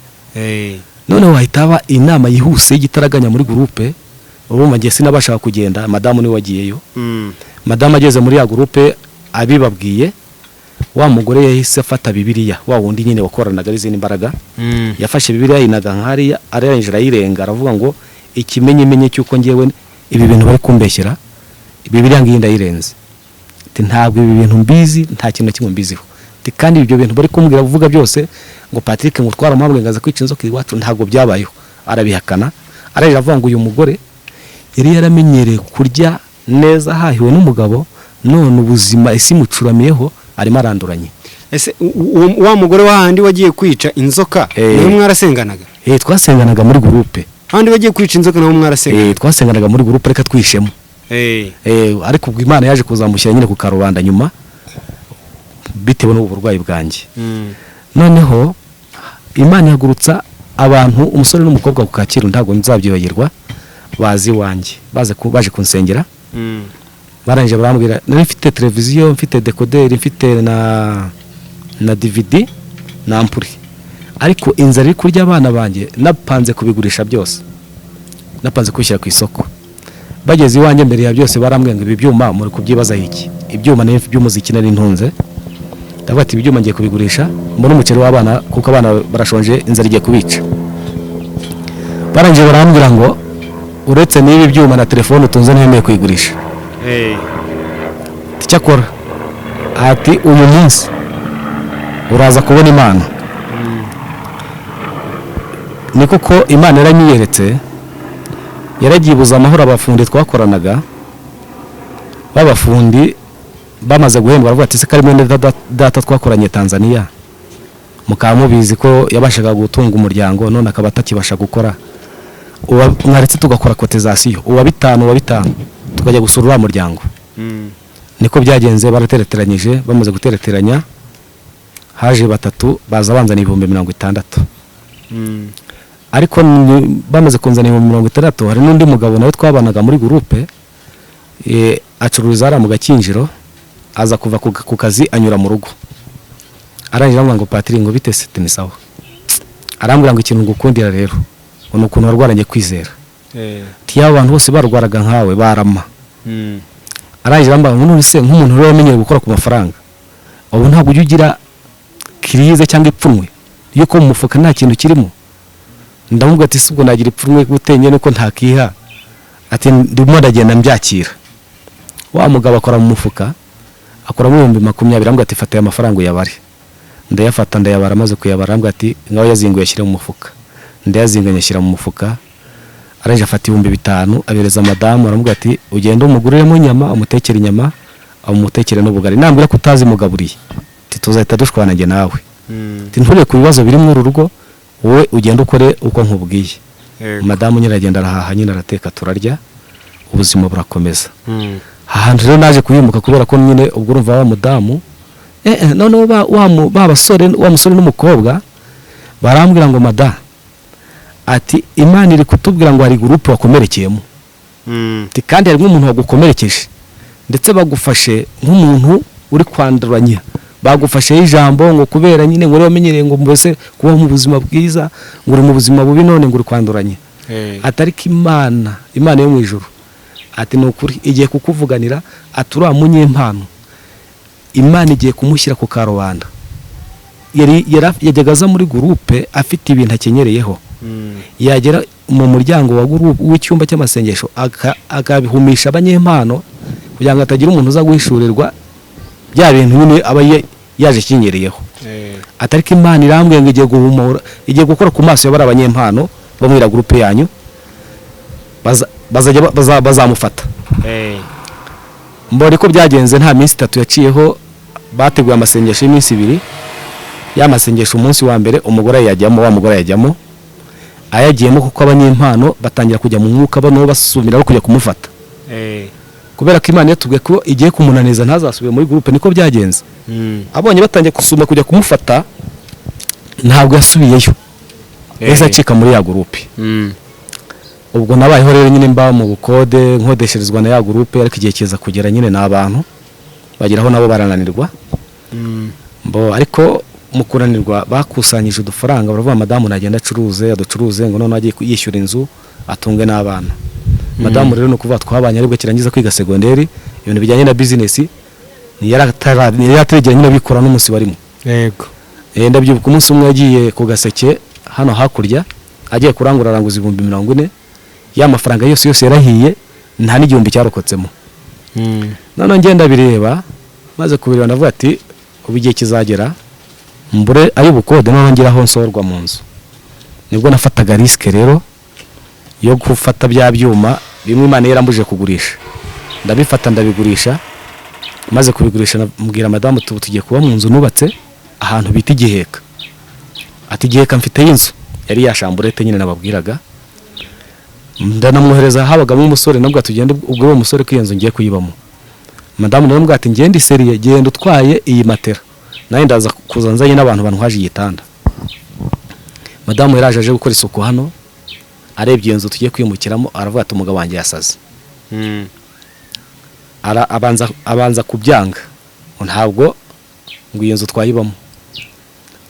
Noneho hahita haba inama yihuse y'igitaraganya muri groupe. Urumva ngiye sinabashaga kugenda, madamu niwe wagiyeyo. Madamu ageze muri ya groupe abibabwiye, wa mugore yahise afata Bibiliya, wa wundi nyine wakoranaga n'izindi mbaraga. Yafashe Bibiliya yinaga nkariya, arangije arayirenga, aravuga ngo ikimenyimenyi cy'uko ngewe ibi bintu bari kumbeshyera, Bibiliya ngiyi ndayirenze. Ati ntabwo ibi bintu mbizi, nta kintu na kimwe mbiziho. Ati kandi ibyo bintu bari kumbwira kuvuga byose ngo Patrick ngo twaramuhamwe ngo aza kwica inzoka iwacu, ntabwo byabayeho. Arabihakana, arangije avuga ngo uyu mugore yari yaramenyereye kurya neza ahahiwe n'umugabo, none ubuzima isi imucuramiyeho, arimo aranduranye. Ese wa mugore wahandi wagiye kwica inzoka, nawe mwarasenganaga? Twasenganaga muri groupe. Handi bagiye kwica inzoka nabo mwarasenganaga? Twasenganaga muri groupe, reka twishemo. Ariko ubwo Imana yaje kuzamushyira nyine ku karubanda nyuma bitewe n'ubu burwayi bwanjye. Noneho Imana ihagurutsa abantu, umusore n'umukobwa ku Kacyiru, ntabwo nzabyibagirwa, bazi iwanjye, baje kunsengera. Barangije barambwira, nari mfite televiziyo, mfite dekoderi, mfite na DVD na ampuri, ariko inzara iri kurya abana banjye, napanze kubigurisha byose, napanze kubishyira ku isoko. Bageze iwanjye, mbere ya byose barambwira ngo ibi byuma muri kubyibazaho iki? Ibyuma nari by'umuziki nari ntunze. Ndavuga ati ibi byuma ngiye kubigurisha mbone umuceri w'abana, kuko abana barashonje, inzara igiye kubica. Barangije barambwira ngo uretse n'ibi byuma na telefone utunze ntiwemeye kuyigurisha. Icyakora ati uyu munsi uraza kubona Imana. Ni koko Imana yaranyiyeretse, yaragiye ibuza amahoro abafundi twakoranaga. B'abafundi bamaze guhembwa baravuga ati se kari mwene data twakoranye Tanzania, mukaba mubizi ko yabashaga gutunga umuryango, none akaba atakibasha gukora, mwaretse tugakora cotisation, uwa bitanu uwa bitanu, tukajya gusura uriya muryango. Niko byagenze, baratereteranyije. Bamaze gutereteranya haje batatu baza banzana 60,000. Ariko bamaze kunzana 60,000, hari n'undi mugabo nawe twabanaga muri groupe, acururiza hariya mu Gakinjiro, aza kuva ku kazi anyura mu rugo, arangije arambwira ngo Patrick, ngo bite se? Ni sawa. Arambwira ngo ikintu ngukundira rero ngo ni ukuntu warwaranye kwizera. Ati yaba abantu bose barwaraga nkawe barama. Arangije arambwira ngo none se nk'umuntu rero wamenyereye gukora ku mafaranga, ubu ntabwo ujya ugira crise cyangwa ipfunwe yuko mu mufuka nta kintu kirimo? Ndamubwira ati si ubwo nagira ipfunwe gute nyine ko ntakiha? Ati ndimo ndagenda mbyakira. Wa mugabo akora mu mufuka, akoramo 20,000, arambwira ati fata aya mafaranga uyabare. Ndayafata ndayabara, amaze kuyabara arambwira ati ngaho yazinguye ashyire mu mufuka. Ndayazinga nyashyira mu mufuka. Arangije afata 5,000 abereza madamu, aramubwira ati ugende umuguriremo inyama, umutekere inyama, amutekere n'ubugari, nambwira ko utazimugaburiye ati tuzahita dushwana njye nawe. Ati nturebe ku bibazo biri muri uru rugo, wowe ugende ukore uko nkubwiye. Madamu nyine aragenda arahaha nyine arateka turarya, ubuzima burakomeza. Ahantu rero naje kuhimuka kubera ko nyine ubwo urumva wa mudamu, noneho ba basore, wa musore n'umukobwa barambwira ngo mada, ati Imana iri kutubwira ngo hari groupe wakomerekeyemo. Ati kandi harimo umuntu wagukomerekeje, ndetse bagufashe nk'umuntu uri kwanduranya, bagufasheho ijambo ngo kubera nyine ngo wamenyereye ngo mbese kubaho mu buzima bwiza, ngo uri mu buzima bubi none ngo uri kwanduranya. Ati ariko Imana yo mu ijuru, ati ni ukuri igiye kukuvuganira, ati uriya munyempano Imana igiye kumushyira ku karubanda. Yajyaga aza muri groupe afite ibintu akenyereyeho, yagera mu muryango wa groupe w'icyumba cy'amasengesho akabihumisha abanyempano kugira ngo hatagira umuntu uza guhishurirwa bya bintu nyine aba yaje akenyereyeho. Ati ariko Imana irambwiye ngo igiye guhumura, igiye gukora ku maso y'abari abanyempano bo muri iriya groupe yanyu, bazajya bazamufata. Mbona ko byagenze, nta minsi itatu yaciyeho bateguye amasengesho y'iminsi ibiri. Ya masengesho umunsi wa mbere umugore yajyamo, wa mugore yajyamo, ayagiyemo kuko abanyempano batangira kujya mu mwuka, bano basumira no kujya kumufata. Kubera ko Imana yatubwiye ko igiye kumunaniza ntazasubire muri groupe, niko byagenze. Abonye batangiye gusuma kujya kumufata, ntabwo yasubiyeyo, yahise acika muri ya groupe. Ubwo nabayeho rero nyine mba mu bukode, nkodesherezwa na ya groupe, ariko igihe kiza kugera nyine ni abantu bageraho nabo barananirwa. Mbo ariko mu kunanirwa bakusanyije udufaranga, baravuga madamu nagenda acuruze aducuruze, ngo noneho agiye yishyura inzu atunge n'abana. Madamu rero ni ukuvuga twabanye aribwo kirangiza kwiga segonderi, ibintu bijyanye na bizinesi ntiyari atarigera nyine abikora n'umunsi barimo. Ndabyibuka umunsi umwe yagiye ku Gaseke hano hakurya, agiye kurangura, aranguza 40,000, ya mafaranga yose yose yarahiye, nta n'igihumbi cyarokotsemo. Noneho ngenda bireba, maze kubireba ndavuga ati ubu igihe kizagera mbure ay'ubukode, noneho ngira aho nsohorwa mu nzu. Nibwo nafataga risque rero yo gufata bya byuma bimwe Imana yarambujije kugurisha, ndabifata ndabigurisha. Maze kubigurisha mbwira madamu tubu tugiye kuba mu nzu nubatse ahantu bita Igiheka. Ati Igiheka mfite inzu yari ya chambrette nyine nababwiraga. Ndanamwohereza, habagamo umusore, nabwo tugende ubwo uwo musore ko iyo nzu ngiye kuyibamo. Madamu nawe ati ngende iseriye, genda utwaye iyi matera, nawe ndaza kuza nzanye n'abantu bantwaje igitanda. Madamu yaraje aje gukora isuku hano, arebye iyo nzu tugiye kwimukiramo aravuga ati umugabo wanjye yasaze. Abanza kubyanga ngo ntabwo ngo iyo nzu twayibamo.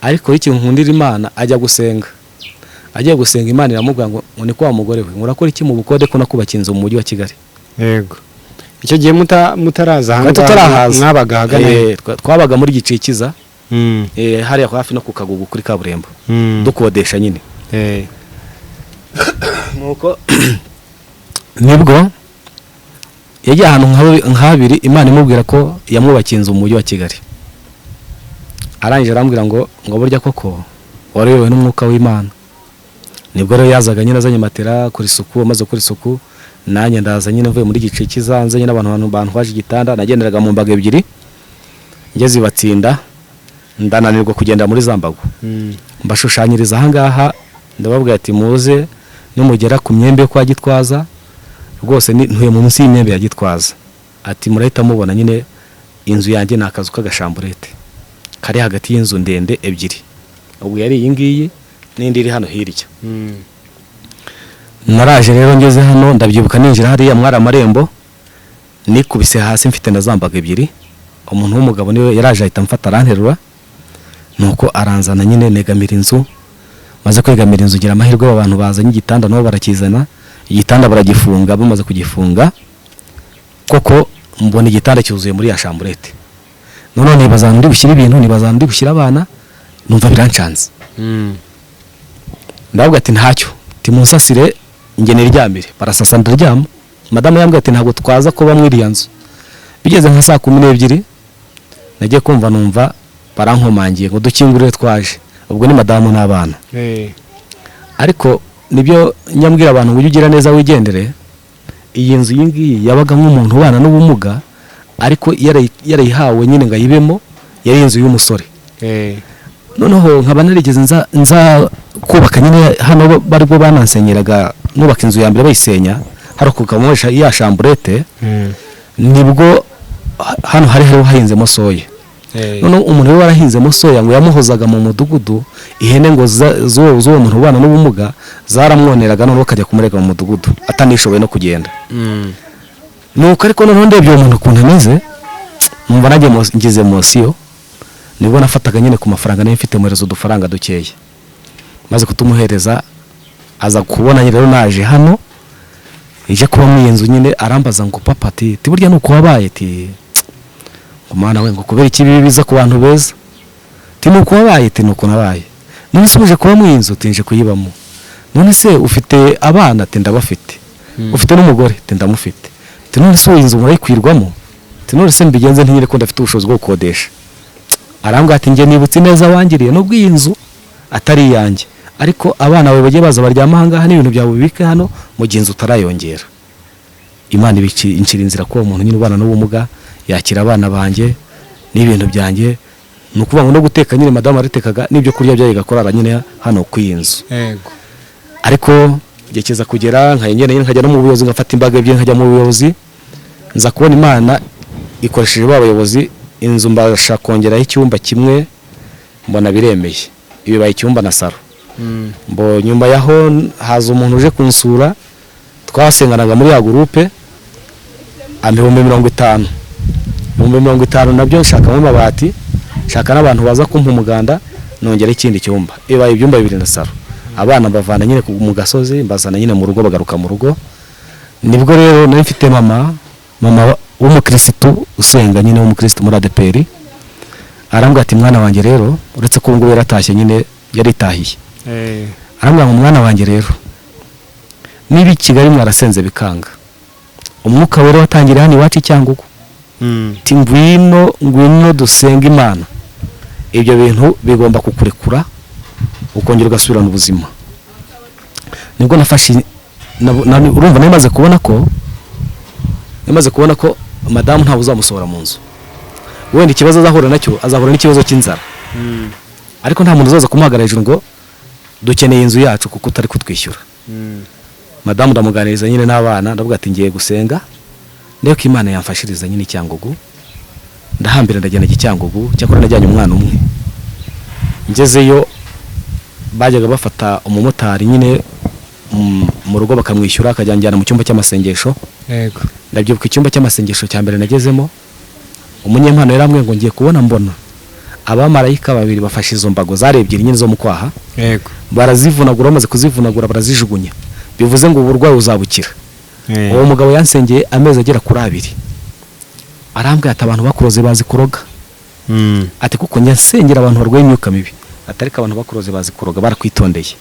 Ariko ikintu nkundira Imana, ajya gusenga, agiye gusenga Imana iramubwira ngo ni kwa mugore we ngo urakora iki mu bukode ko nakubakiye inzu mu mujyi wa Kigali? Yego, icyo gihe mutaraza aha Twari ngaha, tutarahaza. mwabaga ahagana he? Twabaga muri Gicikiza, hariya hafi no ku Kagugu kuri kaburimbo, dukodesha nyine. Nuko nibwo yagiye ahantu nk'habiri Imana imubwira ko yamwubakiye inzu mu mujyi wa Kigali. Arangije arambwira ngo burya koko warebewe n'umwuka w'Imana. Nibwo rero yazaga nyine azanye matera kuri isuku, amaze gukora isuku nanjye ndaza nyine mvuye muri Gicikiza nzanye n'abantu bantwaje igitanda. Nagenderaga mu mbago ebyiri, ngeze ibatsinda ndananirwa kugenda muri za mbago. Mbashushanyiriza ahangaha, ndababwira ati muze nimugera ku myembe yo kwa Gitwaza, rwose ntuye munsi y'imyembe ya Gitwaza. Ati murahita mubona nyine inzu yanjye, ni akazu k'agashamburete kari hagati y'inzu ndende ebyiri. Ubwo yari iyi ngiyi n'indi iri hano hirya. Naraje rero ngeze hano, ndabyibuka ninjira hariya mwari amarembo, nikubise hasi mfite na za mbago ebyiri. Umuntu w'umugabo niwe yaraje ahita amfata aranterura, nuko aranzana nyine negamira inzu. Maze kwegamira inzu ngira amahirwe abantu bazanye igitanda nabo barakizana, igitanda baragifunga. Bamaze kugifunga koko mbona igitanda cyuzuye muri ya chambrette. Noneho nibaza ahantu ndi bushyire ibintu, nibaza ahantu ndi bushyire abana, numva birancanze. Ndavuga ati ntacyo, timunsasire njye niryamire. Barasasa ndaryama. Madamu yambwiye ati ntabwo twaza kuba muri iriya nzu. Bigeze nka saa 12 nagiye kumva numva barankomangiye ngo dukingurire twaje. Ubwo ni madamu n'abana. Ariko nibyo nyambwira abantu ngo ujye ugira neza wigendere. Iyi nzu iyi ngiyi yabagamo umuntu ubana n'ubumuga, ariko yarayihawe nyine ngo ayibemo, yari inzu y'umusore. Noneho nkaba narigeze nza kubaka nyine hano, bari bwo banansenyeraga nubaka inzu ya mbere bayisenya harokoka ya chambrette. Nibwo hano hari hariho hahinzemo soya. Noneho umuntu we warahinzemo soya ngo yamuhozaga mu mudugudu, ihene ngo z'uwo muntu ubana n'ubumuga zaramwoneraga, noneho akajya kumurega mu mudugudu atanishoboye no kugenda. Nuko ariko noneho ndebye uwo muntu ukuntu ameze numva nanjye ngize émotion. Nibwo nafataga nyine ku mafaranga nari mfite, muhereza udufaranga dukeya. Maze kutumuhereza aza kubona rero naje hano ije kuba muri iyi nzu nyine, arambaza ngo papa, ati burya ni uko wabaye? Ati ngo mana we, ngo kubera iki ibi biza ku bantu beza? Ati ni uko wabaye? Ati ni uko nabaye. None se uje kuba muri iyi nzu? Ati nje kuyibamo. None se ufite abana? Ati ndabafite. Ufite n'umugore? Ati ndamufite. Ati none se iyi nzu murayikwirwamo? Ati none se mbigenze nti nyine ko ndafite ubushobozi bwo gukodesha? Arambwira ati njye nibutse neza wangiriye, nubwo iyi nzu atari iyanjye, ariko abana bawe bajye baza baryama aha ngaha n'ibintu byawe ubibike hano mu gihe inzu utarayongera. Imana incira inzira ko uwo muntu nyine ubana n'ubumuga yakira abana banjye n'ibintu byanjye. Ni ukuvuga ngo no guteka nyine madamu aritekaga, n'ibyo kurya byayo igakorara nyine hano ku iyi nzu. Ariko igihe kiza kugera nkajya nyine nkajya no mu buyobozi, ngafata imbaga ebyiri nkajya mu buyobozi. Nza kubona Imana ikoresheje ba bayobozi, inzu mbasha kongeraho icyumba kimwe, mbona biremeye, ibibaye icyumba na salo. Mbo nyuma yaho haza umuntu uje kunsura, twasenganaga muri ya groupe, ampa 50,000. 50,000 nabyo nshakamo amabati. Nshaka n'abantu baza kumpa umuganda, nongera ikindi cyumba, ibaye ibyumba bibiri na salo. Abana mbavana nyine mu gasozi, mbazana nyine mu rugo, bagaruka mu rugo. Nibwo rero nari mfite mama w'umukirisitu usenga nyine, w'umukirisitu muri ADEPR. Arambwira ati: "Mwana wanjye rero," uretse ko ubu ngubu yaratashye nyine, yaritahiye. Arambwira ngo: "Mwana wanjye rero, niba i Kigali mwarasenze bikanga, Umwuka Wera watangiriye hano iwacu i Cyangugu, ati ngwino, ngwino dusenge Imana, ibyo bintu bigomba kukurekura ukongera ugasubirana ubuzima." Nibwo nafashe urumva nari maze kubona ko madamu ntawe uzamusohora mu nzu. Wenda ikibazo azahura nacyo, azahura n'ikibazo cy'inzara, ariko nta muntu uzaza kumuhagarara hejuru ngo dukeneye inzu yacu kuko utari kutwishyura. Madamu ndamuganiriza nyine n'abana, ndavuga ati: "Ngiye gusenga ndebe ko Imana yamfashiriza nyine i Cyangugu." Ndahambira, ndagenda njya i Cyangugu. Cyakora najyanye umwana umwe. Ngezeyo bajyaga bafata umumotari nyine mu rugo bakamwishyura, akajyanjyana mu cyumba cy'amasengesho. Ndabyibuka, icyumba cy'amasengesho cya mbere nagezemo, umunyempano yarambwiye ngo ngiye kubona mbona abamarayika babiri bafashe izo mbago, zari ebyiri nyine zo mu kwaha, barazivunagura. Bamaze kuzivunagura barazijugunya, bivuze ngo uburwayi uzabukira. Uwo mugabo yansengeye amezi agera kuri 2. Arambwira ati: "Abantu bakuroze bazi kuroga." Ati: "Kuko njya nsengera abantu barwaye imyuka mibi." Ati: "Ariko abantu bakuroze bazi kuroga, barakwitondeye."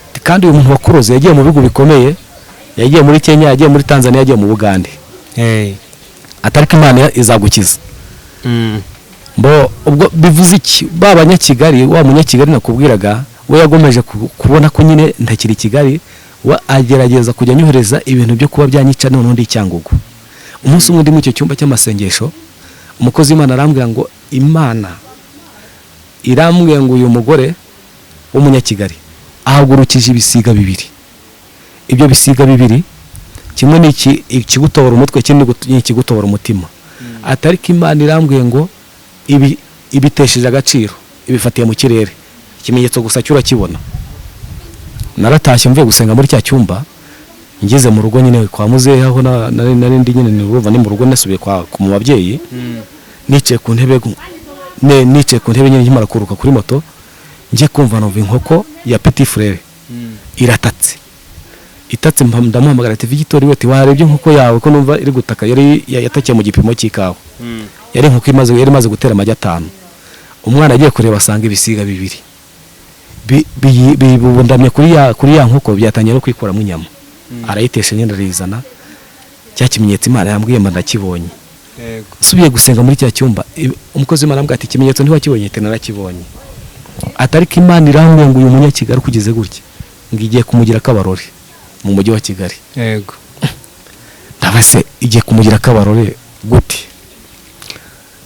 Ati: "Kandi uyu muntu wakuroze yagiye mu bihugu bikomeye, yagiye muri Kenya, yagiye muri Tanzania, yagiye mu Bugande." Ati: "Ariko Imana izagukiza." Bo ubwo bivuze iki? Ba Banyakigali, wa Munyakigali nakubwiraga, we yagomeje kubona ko nyine ntakiri i Kigali, we agerageza kujya anyohereza ibintu byo kuba byanyica. Noneho ndi i Cyangugu, umunsi umwe ndi muri icyo cyumba cy'amasengesho, umukozi w'Imana arambwira ngo: "Imana irambwira ngo uyu mugore w'Umunyakigali ahagurukije ibisiga bibiri. Ibyo bisiga bibiri, kimwe ni ikigutobora umutwe, ikindi ni ikigutobora umutima." Ati: "Ariko Imana irambwiye ngo ibi ibitesheje agaciro, ibifatiye mu kirere, ikimenyetso gusa cyo urakibona." Naratashye mvuye gusenga muri cya cyumba, ngeze mu rugo nyine kwa muzehe aho nari ndi nyine, urumva ni mu rugo, nasubiye kwa mu babyeyi. Nicaye ku ntebe nyine nkimara kuruka kuri moto, njye kumva numva inkoko ya petit frère iratatse. Itatse, ndamuhamagara ati: "Victor we," ati, "warebye inkoko yawe ko numva iri gutaka?" Yari yatakiye mu gipimo cy'ikawa. Yari inkoko yari imaze gutera amagi 5. Umwana agiye kureba asanga ibisiga bibiri bibundamye kuri ya nkoko, byatangiye no kwikuramo inyama. Arayitesha nyine, arayizana. Cya kimenyetso Imana yambwiye mba ndakibonye. Nsubiye gusenga muri cya cyumba, umukozi w'Imana arambwira ati: "Ikimenyetso ntiwakibonye?" Ati: "Narakibonye." Ati: "Ariko Imana irambwira ngo uyu Munyakigali ukugeze gutya, ngo igiye kumugira akabarore mu mujyi wa Kigali." Ndaba se igiye kumugira akabarore gute?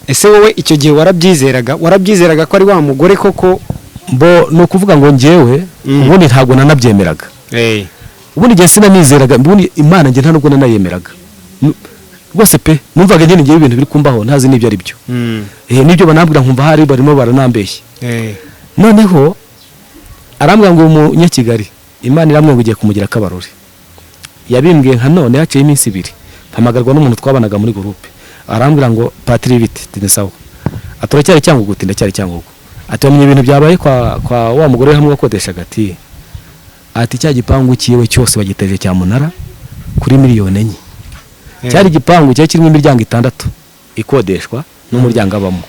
Ese wowe icyo gihe warabyizeraga ko ari wa mugore koko? Bo ni ukuvuga ngo njyewe ubundi ntabwo nanabyemeraga. Ubundi igihe sinanizeraga, ubundi Imana njye nta nubwo nanayemeraga rwose pe. Numvaga nyine ngewe ibintu biri kumbaho ntazi n'ibyo ari byo. N'ibyo banambwira nkumva hari barimo baranambeshya. Noneho arambwira ngo Umunyakigali Imana irambwira ngo igiye kumugira akabarore. Yabimbwiye nka none haciyeho iminsi 2, mpamagarwa n'umuntu twabanaga muri groupe, arambwira ngo: "Patiri, bite?" Ati: "Sawa." Ati: "Uracyari Cyangugu?" Ati: "Ndacyari Cyangugu." Ati: "Wamenye ibintu byabaye kwa wa mugore hamwe wakodeshaga?" Ati: "Cya gipangu cyiwe cyose bagiteje cyamunara kuri miliyoni 4." Cyari igipangu cyari kirimo imiryango itandatu ikodeshwa n'umuryango abamo.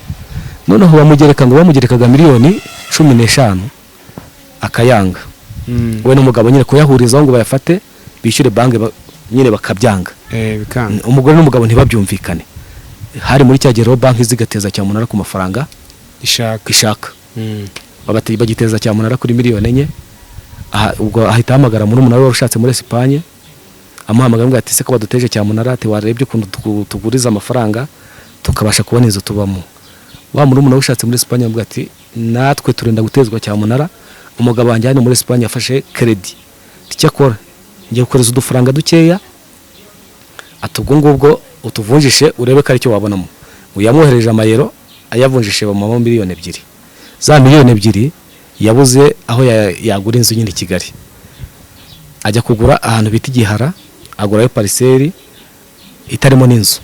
Noneho bamugereka ngo bamugerekaga miliyoni 15 akayanga, we n'umugabo nyine kuyahurizaho ngo bayafate bishyure banki nyine bakabyanga. Bikanga. Umugore n'umugabo ntibabyumvikane. Hari muri cya gihe rero banki zigateza cyamunara ku mafaranga ishaka. Ishaka. Bagiteza cyamunara kuri miliyoni 4. Aha, ubwo ahita ahamagara murumuna we wari ushatse muri Esipanye. Amuhamagara amubwira ati: "Se ko baduteje cyamunara," ati, "warebye ukuntu tuguriza amafaranga tukabasha kubona inzu tubamo?" Wa murumuna we ushatse muri Esipanye amubwira ati: "Natwe turenda gutezwa cyamunara, umugabo wanjye hano muri Esipanye yafashe crédit. Icyakora ngiye gukoreza udufaranga dukeya," ati, "ubwo ngubwo utuvunjishe urebe ko aricyo wabonamo." Ngo yamwohereje amayero, ayavunjishe bamuha miliyoni 2. Za miliyoni 2 yabuze aho yagura inzu nyine i Kigali, ajya kugura ahantu bita Igihara, agurayo parcelle itarimo n'inzu.